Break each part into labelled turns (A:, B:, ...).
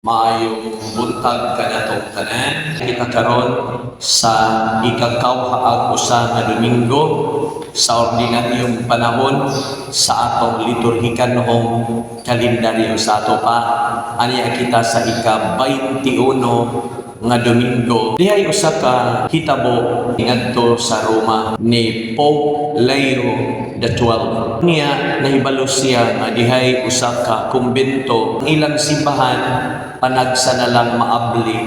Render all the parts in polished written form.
A: Maayong buntag kanatong tanan. Kita karon sa ikakawhaag usa nga Domingo sa ordinaryong panahon sa atong liturhikanhong kalendaryo. Sa ato pa aniya kita sa ika-21 nga Domingo. Dihay usa ka hitabo ngadto sa Roma ni Pope Leo the 12. Niya nahibalo siya nga dihay usa ka kumbento, ilang simbahan panagsa na lang maabli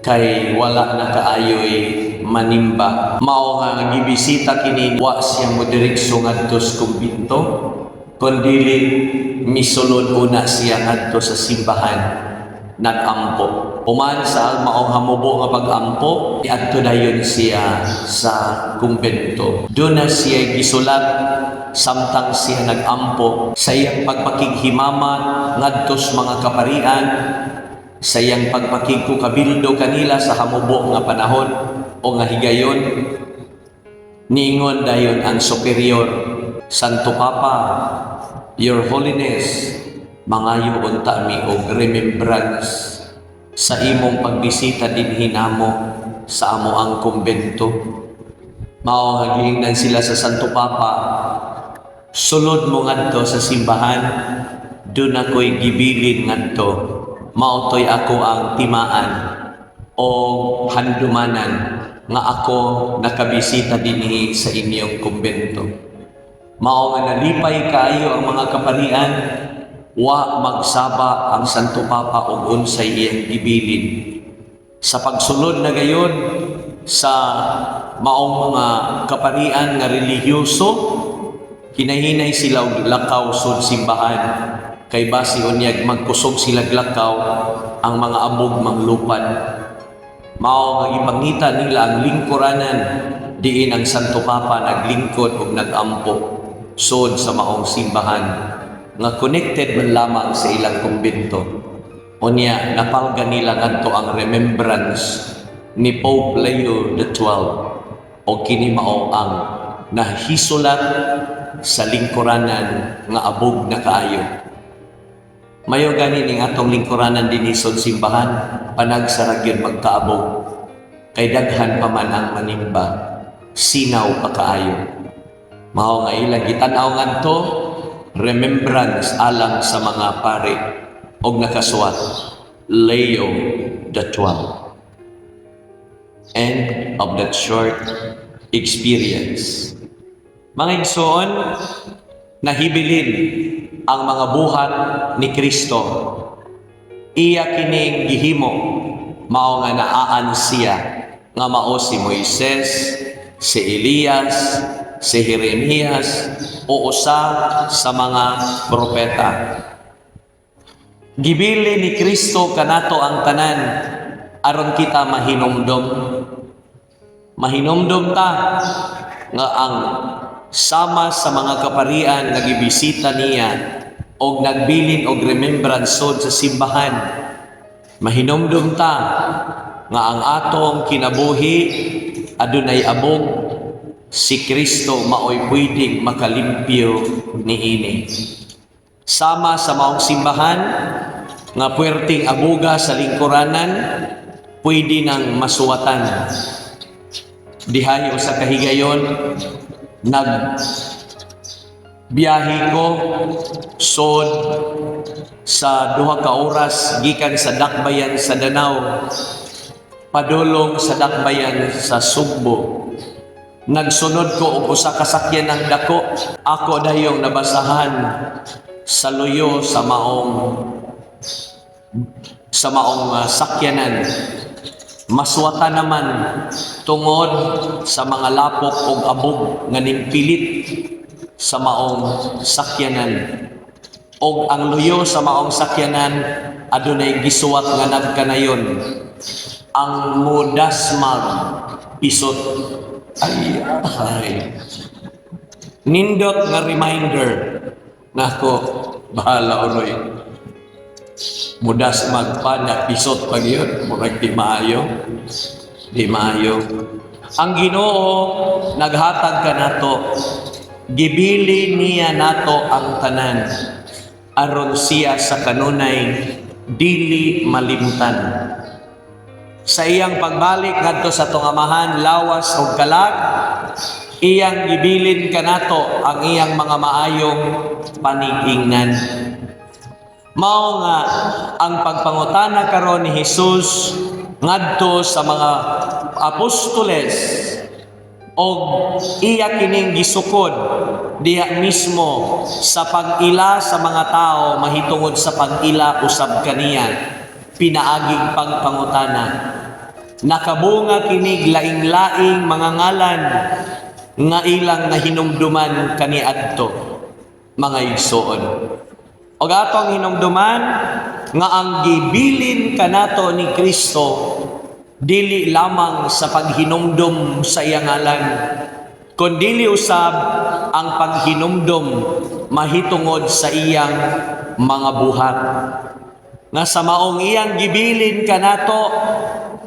A: kay wala na kaayoy manimba. Mao nga gibisita kini, wa siya mo diretso ngadto sa kumbento, kundili misulod una siya ngadto sa simbahan, nagampo. Human sa maong hamubo nga pag-ampo, niadto dayon siya sa kumbento. Doon na siya gisulat samtang siya nagampo sa iyang pagpakighimamat ngadto sa mga kaparian, sa iyang pagpakigkukabildo kanila sa hamubo nga panahon o nga higayon. Niingon dayon ang superior, "Santo Papa, Your Holiness, mangayo unta mi og remembrance sa imong pagbisita dinhi namo sa amo ang kumbento." Mao nga giingnan sila sa Santo Papa, "Sulod mo ngadto sa simbahan, doon ako'y gibilin ngadto. Mao to'y ako ang timaan o handumanan nga ako nakabisita dinhi sa inyong kumbento." Mao nga nalipay kaayo ang mga kaparian, wa magsaba ang Santo Papa og unsay iyang gibilin. Sa pagsulod na gayon sa maong mga kaparian nga relihiyoso, hinahinay sila og lakaw sud simbahan kay basi unyag magkusog sila lakaw, ang mga abog manglupad. Mao nga gipangita nila ang lingkuranan diin ang Santo Papa naglingkod og nagampo sud sa maong simbahan nga connected man lamang sa ilang kumbento. Unya napalga nila ngadto ang remembrance ni Pope Leo XII o kini mao ang nahisulat sa lingkuranan nga abog na kaayo. Mayo gani ning atong lingkuranan dinhi sa simbahan, panagsa ra gyud magkaabog kay daghan pa man ang manimba, sinaw pa kaayo. Mao nga ilang gitan-aw ngadto, remembrance alang sa mga pare, og nakasuwat Leo the 12. End of that short experience. Mga igsoon, nahibilin ang mga buhat ni Kristo. Iya kining gihimo, mao nga naaan siya nga mao si Moises, si Elias, si Jeremias o usa sa mga propeta. Gibili ni Kristo kanato ang tanan aron kita mahinumdom. Mahinumdom ta nga ang sama sa mga kaparian nga gibisita niya og nagbilin og remembrance sod sa simbahan. Mahinumdom ta nga ang atong kinabuhi adunay abog, si Kristo maoy pwedeng makalimpyo niini. Sama sa maong simbahan nga puwerteng abuga sa lingkuranan, pwede nang masuwatan. Dihay usa ka higayon, nag biyahe ko sod sa 2 ka oras gikan sa Dakbayan sa Danao padulong sa Dakbayan sa Sugbo. Nagsunod ko og usa ka sakyan ng dako. Ako dayong nabasahan sa luyo sa maong sakyanan. Maswata naman tungod sa mga lapok og abog nga nimpilit sa maong sakyanan. Og ang luyo sa maong sakyanan adunay gisuwat nga nagkanayon. Ang mudasmag pisot. Ay, ay. Nindot nga reminder nako, bahala uroy. Mudasmag pa na pisot pa gyud, murag di maayo. Di maayo. Ang Ginoo naghatag kanato. Gibili niya nato ang tanan aron siya sa kanunay Dili malimtan. Sa iyang pagbalik ngadto sa atong Amahan, lawas ug kalag, iyang gibilin kanato ang iyang mga maayong paniingnan. Mao nga ang pagpangutana karon ni Jesus ngadto sa mga apostoles og iya kining gisukod diha mismo sa pag-ila sa mga tao mahitungod sa pag-ila usab kaniya pinaaging pagpangutana. Nakabunga kinig laing-laing mga ngalan nga ilang nahinumduman kaniadto, mga igsoon. Og atong hinumduman nga ang gibilin kanato ni Kristo dili lamang sa paghinumdum sa iyang ngalan, kundili usab ang paghinumdum mahitungod sa iyang mga buhat. Nga sa maong iyang gibilin kanato,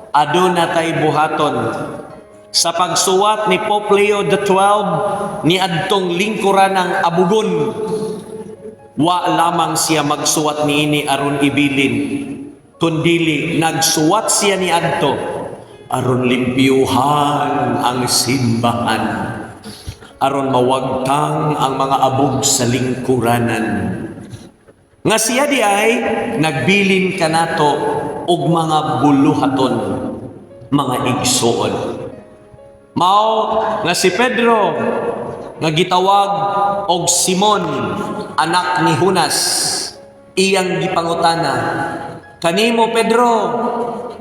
A: aduna tay buhaton. Sa pagsuwat ni Pope Leo XII ni adtong lingkuran ng abugon, wa lamang siya magsuwat niini aron ibilin, kundili nagsuwat siya ni adto aron limpyuhan ang simbahan, aron mawagtang ang mga abog sa lingkuranan. Nga siya di ay nagbilin kanato og mga buluhaton, mga igsuon. Mao nga si Pedro nga gitawag og Simon, anak ni Junas, iyang gipangutana, "Kanimo, Pedro,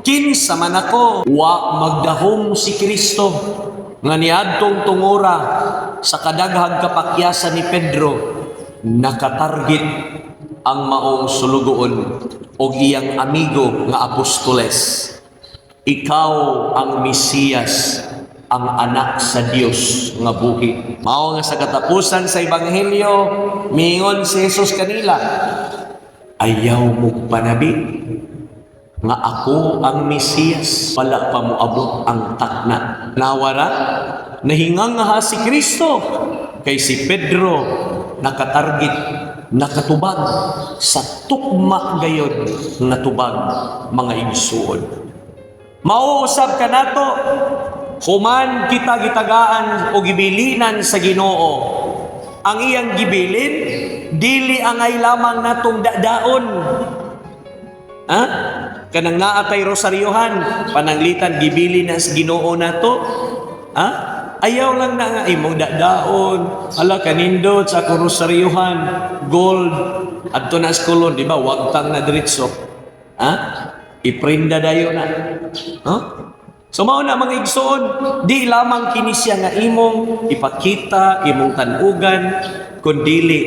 A: kinsa man ako?" Wa magdahom si Kristo nga niadtong tungura sa kadaghag kapakyasan ni Pedro, nakatarget ang maong sulugoon og iyang amigo nga apostoles. "Ikaw ang Mesiyas, ang anak sa Dios nga buhi." Mao nga sa katapusan sa ebanghelyo, miingon si Jesus kanila, "Ayaw mo panabi nga ako ang Mesiyas. Wala pa moabot ang takna." Nawara, nahinganga si Kristo kay si Pedro nakatarget, nakatubag sa tukma gayod nga tubag, mga igsuon. Mauusab kanato human kita gitagaan o gibilinan sa Ginoo. Ang iyang gibilin dili angay lamang natong dadaon. Ha? Kanang naa tay rosaryohan, pananglitan gibilin na sa Ginoo nato. Ha? Ayaw lang na nga imong dadaon. Ala, kanindot sa akong rosaryohan, gold. Adto na sa kolon, di ba? Wagtang na diretso. Ha? Iprinda dayo na. Huh? So mao na, mga igsoon, di lamang kini siya nga imong ipakita, imong tanugan, kundili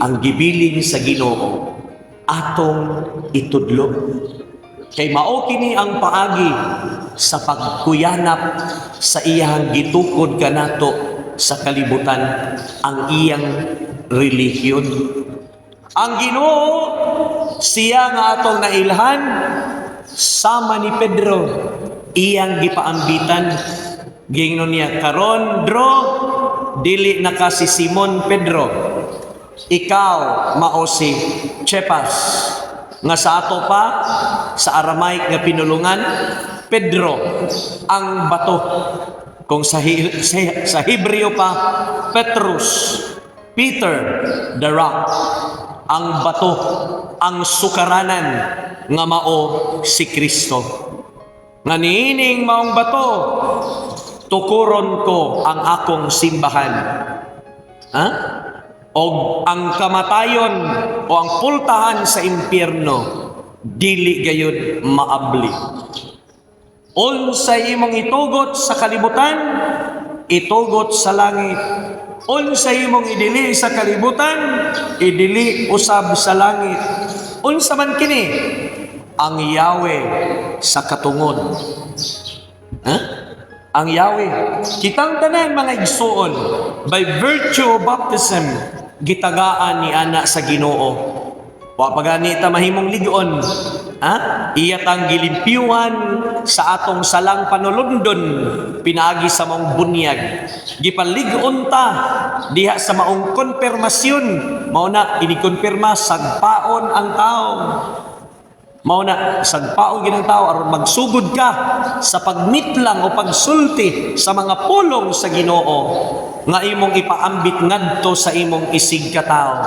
A: ang gibilin sa Ginoo atong itudlo. Kay mao kini ang paagi sa pagkuyanap sa iyang gitukod kanato sa kalibutan, ang iyang relihiyon. Ang Ginoo siya nga atong nailhan, sama ni Pedro, iyang gipaambitan. Gingnon niya, "Karon, Dro, dili na ka si Simon Pedro. Ikaw mao si Cephas," nga sa ato pa sa Aramaic nga pinulungan, Pedro, ang bato. Kung sa Hebreo pa, Petrus, Peter, the rock, ang bato, ang sukaranan nga mao si Kristo. Nga niining maong bato, tukuron ko ang akong simbahan. Ha? Og ang kamatayon o ang pultahan sa impyerno dili gayud maabli. Unsay imong itugot sa kalibutan, itugot sa langit. Unsay imong idili sa kalibutan, idili usab sa langit. Unsa man kini? Ang Yahweh sa katungod. Ha? Ang Yahweh. Kitang tanan, mga igsuon, by virtue of baptism, gitagaan ni ana sa Ginoo. Wa pa gani ta mahimong ligon. Ha? Iya tang gilimpyuhan sa atong salang panulundon pinaagi sa maong bunyag. Gipalig-on ta diha sa maong konfirmasyon. Mao na inikonfirma, sagpaon ang tao. Mao na sagpaon gyud ang tao aron magsugod ka sa pagmitlang o pagsulti sa mga pulong sa Ginoo nga imong ipaambit ngadto sa imong isig katawo.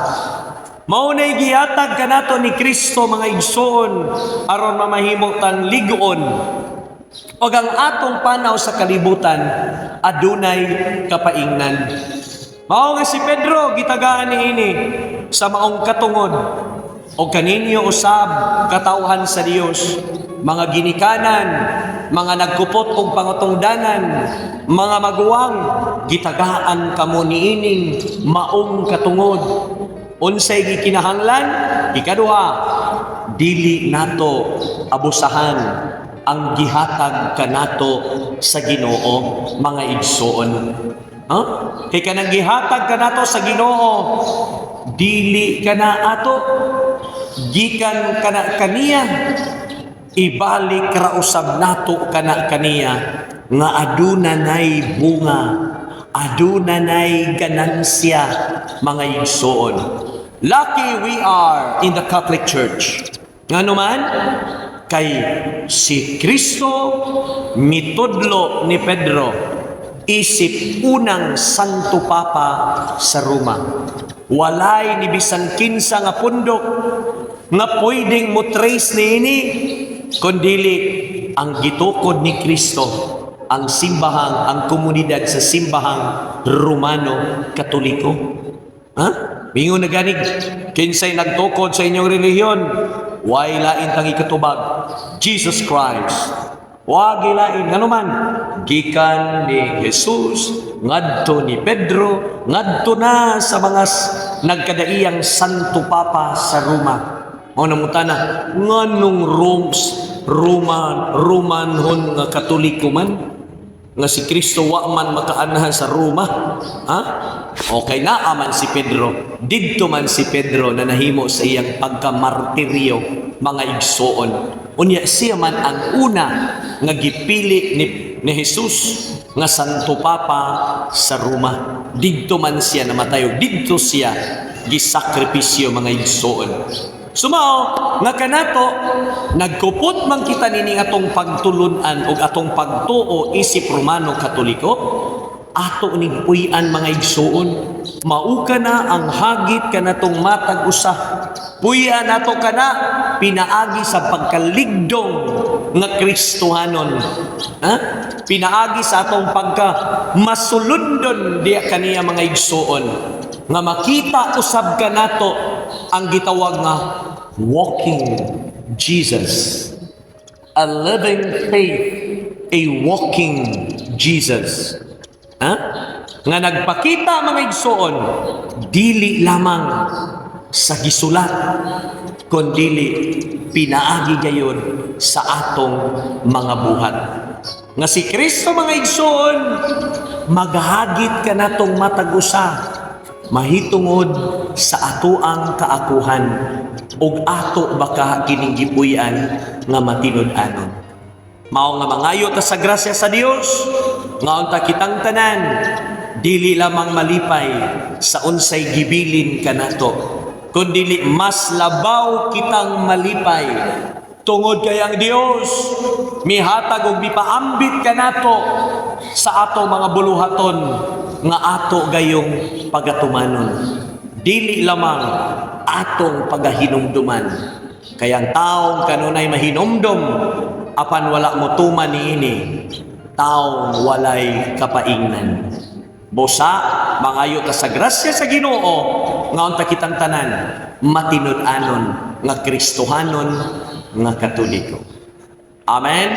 A: Mao nay gihatag kanato ni Kristo, mga igsoon, aron mamahimo tang lig-on ug ang atong panaw sa kalibutan adunay kapaingnan. Mao nga si Pedro gitagaan niini sa maong katungod, o kaninyo usab, katawhan sa Dios, mga ginikanan, mga nagkupot og pangatungdanan, mga maguwang, gitagaan kamo niining maong katungod. Unsay gikinahanglan? Ikaduha, dili nato abusahan ang gihatag kanato sa Ginoo, mga igsoon. Huh? Kay kanang gihatag kanato sa Ginoo, dili kana ato, gikan kana kaniya, ibalik ra usab nato kana kaniya nga aduna nay bunga, aduna nay ganansya, mga igsoon. Lucky we are in the Catholic Church. Ngano man kay si Kristo mitudlo ni Pedro isip unang Santo Papa sa Roma. Walay ni bisan kinsa nga pundok nga pwedeng mo trace niini kundili ang gitukod ni Kristo, ang simbahang, ang komunidad sa Simbahang Romano Katoliko. Ha? Mingon na ganig, kinsay nagtukod sa inyong relihiyon? Way lain tang ikatubag. Jesus Christ. Wa gilain, ngano man gikan ni Jesus ngadto ni Pedro, ngadto na sa mga nagkadaiyang Santo Papa sa Roma. Mao nangutana nganong Romes Roman Romanhon nga Katoliko man, nga si Kristo wa man makaanhan sa Roma, ha? Okay na aman si Pedro. Didto man si Pedro na nahimo sa iyang pagkamartiryo, mga igsoon. Unya siya man ang una nga gipili ni Jesus nga Santo Papa sa Roma. Didto man siya namatay ug didto siya gisakripisyo, mga igsoon. Sumao nga kanato nagkupot man kita nining atong pagtulunan ug atong pagtuo isip Romano Katoliko, ato ning puy-an, mga igsoon. Mao kana ang hagit kanatong matag usa. Puy-an nato kana pinaagi sa pagkaligdong nga Kristohanon, ha? Pinaagi sa atong pagka masulundon diya kaniya, mga igsoon, nga makita usab kanato ang gitawag nga walking Jesus, a living faith, a walking Jesus, ha? Nga nagpakita, mga igsoon, dili lamang sa gisulat kundili pinaagi gayon sa atong mga buhat, nga si Kristo, mga igsoon, maghagit kanatong matag usa mahitungod sa atoang kaakuhan ug ato baka kining gipuy-an nga matinud-anon. Mao nga mangayo ta sa grasya sa Dios nga unta kitang tanan dili lamang malipay sa unsay gibilin kanato, kundili mas labaw kitang malipay tungod kay ang Dios mihatag og mipaambit kanato sa ato mga buluhaton nga ato gayong pagatumanon, dili lamang atong pagahinumduman. Kay ang taong kanunay mahinumdum apan wala mo tuman niini, taong walay kapaingnan. Busa mangayo ta sa grasya sa Ginoo nga unta kitang tanan matinud-anon nga Kristohanon nga Katoliko. Amen.